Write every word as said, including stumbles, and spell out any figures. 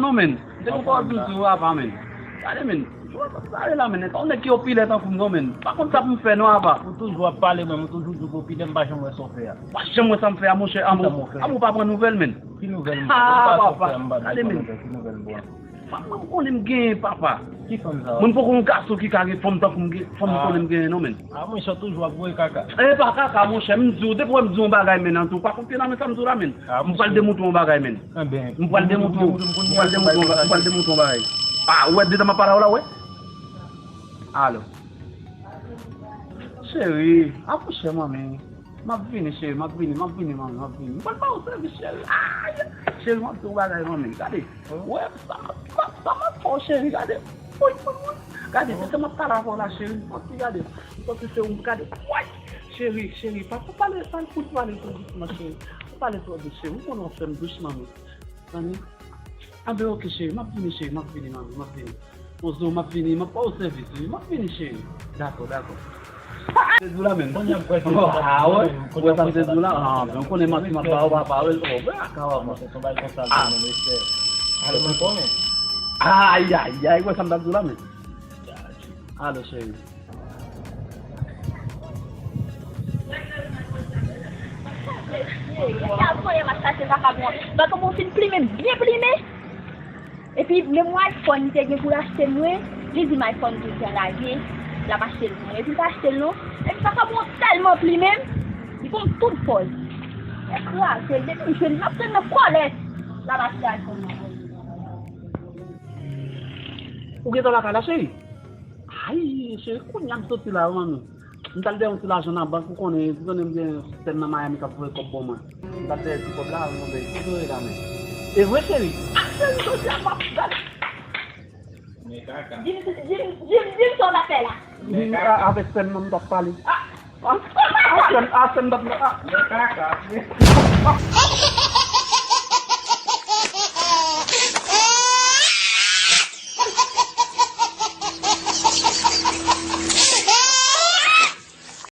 Non, men. M te gen pawòl pou m di w, apa, men. Gade, men. Jwè sa ale la, men. E pa yon nèg ki popilè tankou m, non, men. Pa konn sa pou m fè, non, apa. Ou toujou ap pale, men. Ou toujou di w popilè, m pa janm wè sa w fè a. Pa janm wè sa m fè a, monchè. Amou, amou pa pran nouvèl, men. Ki nouvèl m pran? Ah, papa. Gade, men. Fanm mwen m konnen m genyen, papa. Ki fanm sa? Mwen m poko yon gason ki ka gen fanm tankou m gen, fanm mwen konnen m genyen, non, men. Ah, monchè, w toujou ap voye kaka. E pa kaka, monchè, m di w, depi w wè m di w yon bagay, men, an tou, pa konfye nan men sa m di w la, men. M pral demoutwe yon bagay, men. M pral demoutwe, m pral demoutwe, m pral demoutwe yon bagay. Ah, ou wè, dedan m ap pale a w la, ou wè? Alo. Cheri, akouche, manmi. M ap vini, cheri, m ap vini, m ap vini, manmi, m ap vini. M pral ba w sèvis, cheri. Ay! Cheri, m ap di w bagay, manmi. Gade. Wè, sa m ap, sa, sa m ap fè w, cheri, gade. Woy, woy, woy. Gade, se sa m ap pale avè w la, cheri. M santi, gade. M santi se ou, gade. Woy! Cheri, cheri, pa, pa pale, pa, pa pale twò dousman, cheri. Pa pale twò dous, cheri. Ou konnen w ap fè m dous, manmi. Tande? Anben, oke, cheri, m ap vini, cheri, m ap vini, manmi, m ap vini. Bonjou, m ap vini, m ap ba w sèvis, wi, m ap vini, cheri. Dakò, dakò. Te di w la, menm. Kounye a m kwè se sa. Ah, wè? Ou wè sa m te di w la? Ah, men, ou konnen manti m ap ba w, papa, wè, oh, wè, aka w ap. Se yon bagay konsa, ah, men, respè. Alo, mwen konnen. Ay, ay, ay, wè sa m t ap di w la, menm. Alo, cheri. Sa voye m al chache vakabon an. Vakabon fin plimen, byen plimen. Epi, menm yon iPhone li te gen pou l achte mwen, li di m iPhone li te lage, l ap achte l pou mwen. Epi, l pa achte l non. Epi, vakabon an tèlman plimen m, li konn tout pòz. Ekraze l, depi m jwenn li, m ap jwenn nan kòlèt. L ap achte iPhone nan. Ou gentan lakay la, cheri? Ay, cheri, kounye a m soti la, manmi. M t al dèyè yon ti lajan nan bank, ou konnen, ou konnen m gen sistèm nan Miami k ap voye kòb ban mwen. M t al dèyè ti kòb la, mwen, ben, kote w ye la, men? E vre, cheri? Ah, cheri, jodi a m ap gade. Men kaka. Di m, di m, di m, di m sa w t ap fè la. Men kaka. Avèk sè m nan m t ap pale. Ah. Ah, sè m, ah, sè m t ap, ah. Men kaka.